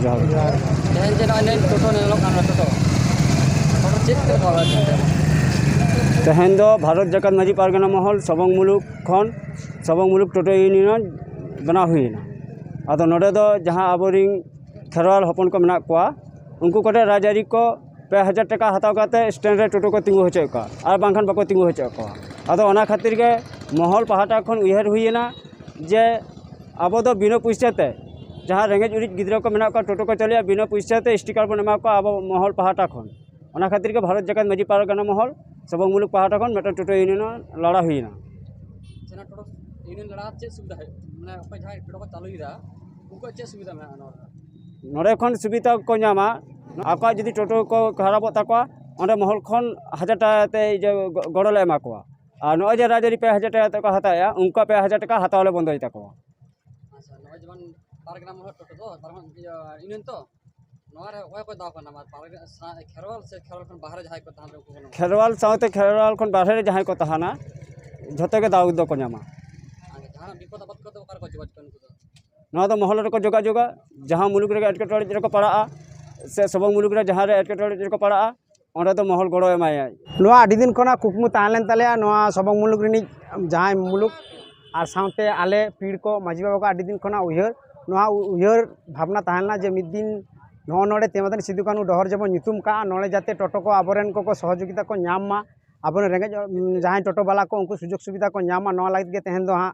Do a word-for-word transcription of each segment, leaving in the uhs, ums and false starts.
ᱡᱚᱦᱟᱨ᱾ ᱛᱮᱦᱮᱧ ᱡᱮ ᱱᱚᱜᱼᱚᱭ ᱱᱤᱭᱟᱹ ᱴᱳᱴᱳ ᱧᱮᱞᱚᱜ ᱠᱟᱱᱟ, ᱴᱳᱴᱳ, ᱴᱳᱴᱳ ᱪᱮᱫ ᱛᱮ ᱠᱚ ᱟᱹᱜᱩᱭᱮᱫ ᱛᱮ? ᱛᱮᱦᱮᱧ ᱫᱚ ᱵᱷᱟᱨᱚᱛ ᱡᱟᱠᱟᱛ ᱢᱟᱹᱡᱷᱤ ᱯᱟᱨᱜᱟᱱᱟ ᱢᱚᱦᱚᱞ ᱥᱚᱵᱚᱝ ᱢᱩᱞᱩᱠ ᱠᱷᱚᱱ, ᱥᱚᱵᱚᱝ ᱢᱩᱞᱩᱠ ᱴᱳᱴᱳ ᱤᱭᱩᱱᱤᱭᱚᱱ ᱵᱮᱱᱟᱣ ᱦᱩᱭᱮᱱᱟ᱾ ᱟᱫᱚ ᱱᱚᱰᱮ ᱫᱚ ᱡᱟᱦᱟᱸ ᱟᱵᱚᱨᱤᱱ ᱠᱷᱮᱨᱣᱟᱞ ᱦᱚᱯᱚᱱ ᱠᱚ ᱢᱮᱱᱟᱜ ᱠᱚᱣᱟ, ᱩᱱᱠᱩ ᱠᱚᱴᱷᱮᱱ ᱨᱟᱡᱽᱟᱹᱨᱤ ᱠᱚ ᱯᱮ ᱦᱟᱡᱟᱨ ᱴᱟᱠᱟ ᱦᱟᱛᱟᱣ ᱠᱟᱛᱮ ᱥᱴᱮᱱᱰ ᱨᱮ ᱴᱳᱴᱳ ᱠᱚ ᱛᱤᱸᱜᱩ ᱦᱚᱪᱚᱭᱮᱫ ᱠᱚᱣᱟ, ᱟᱨ ᱵᱟᱝᱠᱷᱟᱱ ᱵᱟᱠᱚ ᱛᱤᱸᱜᱩ ᱦᱚᱪᱚᱭᱮᱫ ᱠᱚᱣᱟ᱾ ᱟᱫᱚ ᱚᱱᱟ ᱠᱷᱟᱹᱛᱤᱨ ᱜᱮ ᱢᱚᱦᱚᱞ ᱯᱟᱦᱴᱟ ᱠᱷᱚᱱ ᱩᱭᱦᱟᱹᱨ ᱦᱩᱭᱮᱱᱟ ᱡᱮ ᱟᱵᱚ ᱫᱚ ᱵᱤᱱᱟᱹ ᱯᱩᱭᱥᱟᱹ ᱛᱮ ᱡᱟᱦᱟᱸ ᱨᱮᱸᱜᱮᱡ ᱚᱨᱮᱡ ᱜᱤᱫᱽᱨᱟᱹ ᱠᱚ ᱢᱮᱱᱟᱜ ᱠᱚᱣᱟ, ᱴᱳᱴᱳ ᱠᱚ ᱪᱟᱹᱞᱩᱭᱟ, ᱵᱤᱱᱟᱹ ᱯᱩᱭᱥᱟᱹ ᱛᱮ ᱥᱴᱤᱠᱟᱨ ᱵᱚᱱ ᱮᱢᱟ ᱠᱚᱣᱟ ᱟᱵᱚ ᱢᱚᱦᱚᱞ ᱯᱟᱦᱴᱟ ᱠᱷᱚᱱ᱾ ᱚᱱᱟ ᱠᱷᱟᱹᱛᱤᱨ ᱜᱮ ᱵᱷᱟᱨᱚᱛ ᱡᱟᱠᱟᱛ ᱢᱟᱹᱡᱷᱤ ᱯᱟᱨᱜᱟᱱᱟ ᱢᱚᱦᱚᱞ ᱥᱚᱵᱚᱝ ᱢᱩᱞᱩᱠ ᱯᱟᱦᱴᱟ ᱠᱷᱚᱱ ᱢᱤᱫᱴᱟᱝ ᱴᱳᱴᱳ ᱤᱭᱩᱱᱤᱭᱚᱱ ᱞᱟᱲᱟ ᱦᱩᱭᱮᱱᱟ᱾ ᱟᱪᱪᱷᱟ, ᱚᱱᱟ ᱴᱳᱴᱳ ᱤᱭᱩᱱᱤᱭᱚᱱ ᱞᱟᱲᱟ ᱪᱮᱫ ᱥᱩᱵᱤᱫᱷᱟ ᱦᱩᱭᱩᱜ, ᱢᱟᱱᱮ ᱚᱠᱚᱭ ᱡᱟᱦᱟᱸᱭ ᱴᱳᱴᱳ ᱠᱚ ᱪᱟᱹᱞᱩᱭᱮᱫᱟ, ᱩᱱᱠᱩᱣᱟᱜ ᱪᱮᱫ ᱥᱩᱵᱤᱫᱷᱟ ᱢᱮᱱᱟᱜᱼᱟ ᱱᱚᱣᱟ ᱨᱮ? ᱱᱚᱰᱮ ᱠᱷᱚᱱ ᱥᱩᱵᱤᱫᱷᱟ ᱠᱚ ᱧᱟᱢᱟ, ᱟᱠᱚᱣᱟᱜ ᱡᱩᱫᱤ ᱴᱳᱴᱳ ᱠᱚ ᱠᱷᱟᱨᱟᱯᱚᱜ ᱛᱟᱠᱚᱣᱟ, ᱚᱸᱰᱮ ᱢᱚᱦᱚᱞ ᱠᱷᱚᱱ ᱦᱟᱡᱟᱨ ᱴᱟᱠᱟ ᱠᱟᱛᱮ ᱤᱭᱟᱹ ᱜᱚ-, ᱜᱚᱲᱚ ᱞᱮ ᱮᱢᱟ ᱠᱚᱣᱟ᱾ ᱟᱨ ᱱᱚᱜᱼᱚᱭ ᱡᱮ ᱨᱟᱡᱽᱟᱹᱨᱤ ᱯᱮ ᱦᱟᱡᱟᱨ ᱴᱟᱠᱟ ᱠᱟᱛᱮ ᱠᱚ ᱦᱟᱛᱟᱣᱮᱫᱼᱟ, ᱩᱱᱠᱩᱣᱟᱜ ᱯᱮ ᱦᱟᱡᱟᱨ ᱴᱟᱠᱟ ᱦᱟᱛᱟᱣ ᱞᱮ ᱵᱚᱱᱫᱚᱭ ᱛᱟᱠᱚᱣᱟ᱾ ᱟᱪᱪᱷᱟ, ᱱᱚᱜᱼᱚᱭ ᱡᱮᱢᱚᱱ ᱯᱟᱨᱜᱟᱱᱟ ᱢᱚᱦᱚᱞ ᱴᱳᱴᱳ ᱫᱚ, ᱯᱟᱨᱜᱟᱱᱟ, ᱤᱭᱟᱹ, ᱤᱭᱩᱱᱤᱭᱚᱱ ᱛᱚ, ᱱᱚᱣᱟ ᱨᱮ ᱚᱠᱚᱭ ᱚᱠᱚᱭ ᱫᱟᱣ ᱠᱚ ᱧᱟᱢᱟ? ᱯᱟᱨᱜᱟᱱᱟ ᱥᱟ-, ᱠᱷᱮᱨᱣᱟᱞ ᱥᱮ ᱠᱷᱮᱨᱣᱟᱞ ᱠᱷᱚᱱ ᱵᱟᱦᱨᱮ ᱡᱟᱦᱟᱸᱭ ᱠᱚ ᱛᱟᱦᱮᱱ ᱨᱮ ᱩᱱᱠᱩ ᱠᱚ ᱧᱟᱢᱟ? ᱠᱷᱮᱨᱣᱟᱞ ᱥᱟᱶᱛᱮ ᱠᱷᱮᱨᱣᱟᱞ ᱠᱷᱚᱱ ᱵᱟᱦᱨᱮ ᱨᱮ ᱡᱟᱦᱟᱸᱭ ᱠᱚ ᱛᱟᱦᱮᱱᱟ, ᱡᱷᱚᱛᱚ ᱜᱮ ᱫᱟᱣ ᱫᱚᱠᱚ ᱧᱟᱢᱟ᱾ ᱟᱨ ᱡᱟᱦᱟᱱᱟᱜ ᱵᱤᱯᱚᱫ ᱟᱯᱚᱫ ᱠᱚᱫᱚ ᱚᱠᱟ ᱨᱮᱠᱚ ᱡᱳᱜᱟᱡᱳᱜᱽ ᱱᱩᱠᱩ ᱫᱚ? ᱱᱚᱣᱟ ᱫᱚ ᱢᱚᱦᱚᱞ ᱨᱮᱠᱚ ᱡᱳᱜᱟᱡᱳᱜᱟ, ᱡᱟᱦᱟᱸ ᱢᱩᱞᱩᱠ ᱨᱮᱜᱮ ᱮᱴᱠᱮᱴᱚᱬᱮ ᱨᱮᱠᱚ ᱯᱟᱲᱟᱜᱼᱟ, ᱥᱮ ᱥᱚᱵᱚᱝ ᱢᱩᱞᱩᱠ ᱨᱮ ᱡᱟᱦᱟᱸ ᱨᱮ ᱮᱴᱠᱮᱴᱚᱬᱮ ᱨᱮᱠᱚ ᱯᱟᱲᱟᱜᱼᱟ, ᱚᱸᱰᱮ ᱫᱚ ᱢᱚᱦᱚᱞ ᱜᱚᱲᱚ ᱮᱢᱟᱭᱟᱭ᱾ ᱱᱚᱣᱟ ᱟᱹᱰᱤ ᱫᱤᱱ ᱠᱷᱚᱱᱟᱜ ᱠᱩᱠᱢᱩ ᱛᱟᱦᱮᱸ ᱞᱮᱱ ᱛᱟᱞᱮᱭᱟ, ᱱᱚᱣᱟ ᱥᱚᱵᱚᱝ ᱢᱩᱞᱩᱠ ᱨᱤᱱᱤᱡ ᱡᱟᱦᱟᱸᱭ ᱢᱩᱞᱩᱠ ᱟᱨ ᱥᱟᱶᱛᱮ ᱟᱞᱮ ᱯᱤᱲ ᱠᱚ ᱢᱟᱹᱡᱷᱤ ᱵᱟᱵᱟ ᱠᱚ ᱟᱹᱰᱤ ᱫᱤᱱ ᱠᱷᱚᱱᱟᱜ ᱩᱭᱦᱟᱹᱨ, ᱱᱚᱣᱟ ᱩ-, ᱩᱭᱦᱟᱹᱨ ᱵᱷᱟᱵᱽᱱᱟ ᱛᱟᱦᱮᱸ ᱞᱮᱱᱟ ᱡᱮ ᱢᱤᱫ ᱫᱤᱱ ᱱᱚᱜᱼᱚ ᱱᱚᱰᱮ ᱛᱮᱢᱟᱫᱟᱱ ᱥᱤᱫᱩ ᱠᱟᱹᱱᱦᱩ ᱰᱚᱦᱚᱨ ᱡᱮᱢᱚᱱ ᱧᱩᱛᱩᱢ ᱠᱟᱜᱼᱟ, ᱱᱚᱰᱮ ᱡᱟᱛᱮ ᱴᱳᱴᱳ ᱠᱚ ᱟᱵᱚᱨᱮᱱ ᱠᱚᱠᱚ ᱥᱚᱦᱚᱡᱳᱜᱤᱛᱟ ᱠᱚ ᱧᱟᱢ ᱢᱟ, ᱟᱵᱚᱨᱮᱱ ᱨᱮᱸᱜᱮᱡ, ᱩᱢ, ᱡᱟᱦᱟᱸᱭ ᱴᱳᱴᱳ ᱵᱟᱞᱟ ᱠᱚ ᱩᱱᱠᱩ ᱥᱩᱡᱳᱜᱽ ᱥᱩᱵᱤᱫᱷᱟ ᱠᱚ ᱧᱟᱢ ᱢᱟ, ᱱᱚᱣᱟ ᱞᱟᱹᱜᱤᱫ ᱜᱮ ᱛᱮᱦᱮᱧ ᱫᱚ ᱦᱟᱸᱜ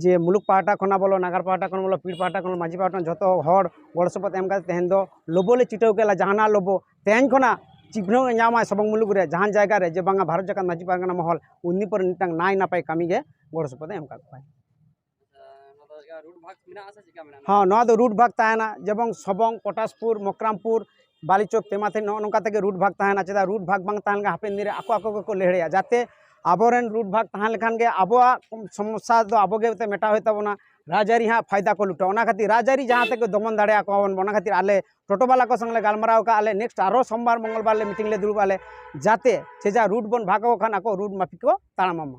ᱡᱮ ᱢᱩᱞᱩᱠ ᱯᱟᱦᱴᱟ ᱠᱷᱚᱱᱟᱜ ᱵᱚᱞᱚ, ᱱᱟᱜᱟᱨ ᱯᱟᱦᱴᱟ ᱠᱷᱚᱱ ᱵᱚᱞᱚ, ᱯᱤᱲ ᱯᱟᱦᱴᱟ ᱠᱷᱚᱱ, ᱢᱟᱹᱡᱷᱤ ᱯᱟᱦᱴᱟ ᱠᱷᱚᱱ, ᱡᱷᱚᱛᱚ ᱦᱚᱲ ᱜᱚᱲᱚ ᱥᱚᱯᱚᱦᱚᱫ ᱮᱢ ᱠᱟᱛᱮ ᱛᱮᱦᱮᱧ ᱫᱚ ᱞᱳᱵᱳ ᱞᱮ ᱪᱷᱩᱴᱟᱹᱣ ᱠᱮᱫ ᱞᱮ, ᱡᱟᱦᱟᱱᱟᱜ ᱞᱳᱵᱳ ᱛᱮᱦᱮᱧ ᱠᱷᱚᱱᱟᱜ ᱪᱤᱱᱦᱟᱹ ᱧᱟᱢᱟᱭ ᱥᱚᱵᱚᱝ ᱢᱩᱞᱩᱠ ᱨᱮ ᱡᱟᱦᱟᱱ ᱡᱟᱭᱜᱟ ᱨᱮ ᱡᱮ ᱵᱟᱝᱟ ᱵᱷᱟᱨᱚᱛ ᱡᱟᱠᱟᱛ ᱢᱟᱹᱡᱷᱤ ᱯᱟᱨᱜᱟᱱᱟ ᱢᱚᱦᱚᱞ ᱩᱱᱱᱤ ᱯᱚᱨᱮ ᱢᱤᱫᱴᱟᱝ ᱱᱟᱭ ᱱᱟᱯᱟᱭ ᱠᱟᱹᱢᱤ ᱜᱮ ᱜᱚᱲᱚ ᱥᱚᱯᱚᱦᱚᱫ ᱮ ᱮᱢ ᱠᱟᱜ ᱠᱚᱣᱟᱭ᱾ ᱟᱪᱪᱷᱟ, ᱱᱚᱣᱟ ᱫᱚ ᱪᱮᱫ ᱞᱮᱠᱟ ᱨᱩᱴ ᱵᱷᱟᱜᱽ ᱢᱮᱱᱟᱜᱼᱟ ᱥᱮ ᱪᱮᱫ ᱞᱮᱠᱟ ᱢᱮᱱᱟᱜᱼᱟ? ᱦᱚᱸ, ᱱᱚᱣᱟ ᱫᱚ ᱨᱩᱴ ᱵᱷᱟᱜᱽ ᱛᱟᱦᱮᱱᱟ, ᱡᱮᱢᱚᱱ ᱥᱚᱵᱚᱝ, ᱯᱚᱴᱟᱥᱯᱩᱨ, ᱢᱚᱠᱨᱟᱢᱯᱩᱨ, ᱵᱟᱞᱤᱪᱚᱠ, ᱛᱮᱢᱟᱛᱷᱤ, ᱱᱚᱜᱼᱚ ᱱᱚᱝᱠᱟ ᱛᱮᱜᱮ ᱨᱩᱴ ᱵᱷᱟᱜᱽ ᱛᱟᱦᱮᱱᱟ᱾ ᱪᱮᱫᱟᱜ ᱨᱩᱴ ᱵᱷᱟᱜᱽ ᱵᱟᱝ ᱛᱟᱦᱮᱸ ᱞᱮᱱᱠᱷᱟᱱ ᱦᱟᱯᱮᱱ ᱫᱤᱱ ᱨᱮ ᱟᱠᱚ ᱟᱠᱚ ᱜᱮᱠᱚ ᱞᱟᱹᱲᱦᱟᱹᱭᱟ, ᱡᱟᱛᱮ ᱟᱵᱚᱨᱮᱱ ᱨᱩᱴ ᱵᱷᱟᱜᱽ ᱛᱟᱦᱮᱸ ᱞᱮᱠᱷᱟᱱ ᱜᱮ ᱟᱵᱚᱣᱟᱜ ᱥᱚᱢᱚᱥᱥᱟ ᱫᱚ ᱟᱵᱚ ᱜᱮ ᱛᱮ ᱢᱮᱴᱟᱣ ᱦᱩᱭᱩᱜ ᱛᱟᱵᱚᱱᱟ᱾ ᱨᱟᱡᱽᱟᱹᱨᱤ ᱦᱟᱸᱜ ᱯᱷᱟᱭᱫᱟ ᱠᱚ ᱞᱩᱴᱟ, ᱚᱱᱟ ᱠᱷᱟᱹᱛᱤᱨ ᱨᱟᱡᱽᱟᱹᱨᱤ ᱡᱟᱦᱟᱸ ᱛᱮᱠᱚ ᱫᱚᱢᱚᱱ ᱫᱟᱲᱮᱭᱟᱠᱚᱣᱟ ᱵᱚᱱ, ᱚᱱᱟ ᱠᱷᱟᱹᱛᱤᱨ ᱟᱞᱮ ᱴᱳᱴᱳ ᱵᱟᱞᱟ ᱠᱚ ᱥᱟᱝ ᱞᱮ ᱜᱟᱞᱢᱟᱨᱟᱣ ᱠᱟᱜᱼᱟ, ᱟᱞᱮ ᱱᱮᱠᱥᱴ ᱟᱨᱚ ᱥᱳᱢᱵᱟᱨ ᱢᱚᱝᱜᱚᱞᱵᱟᱨ ᱞᱮ ᱢᱤᱴᱤᱝ ᱞᱮ ᱫᱩᱲᱩᱵ ᱟᱞᱮ, ᱡᱟᱛᱮ ᱥᱮ ᱡᱟ ᱨᱩᱴ ᱵᱚᱱ ᱵᱷᱟᱜᱽ ᱟᱠᱚ ᱠᱷᱟᱱ ᱟᱠᱚ ᱨᱩᱴ ᱢᱟᱯᱷᱤᱠ ᱠᱚ ᱛᱟᱲᱟᱢ ᱢᱟ᱾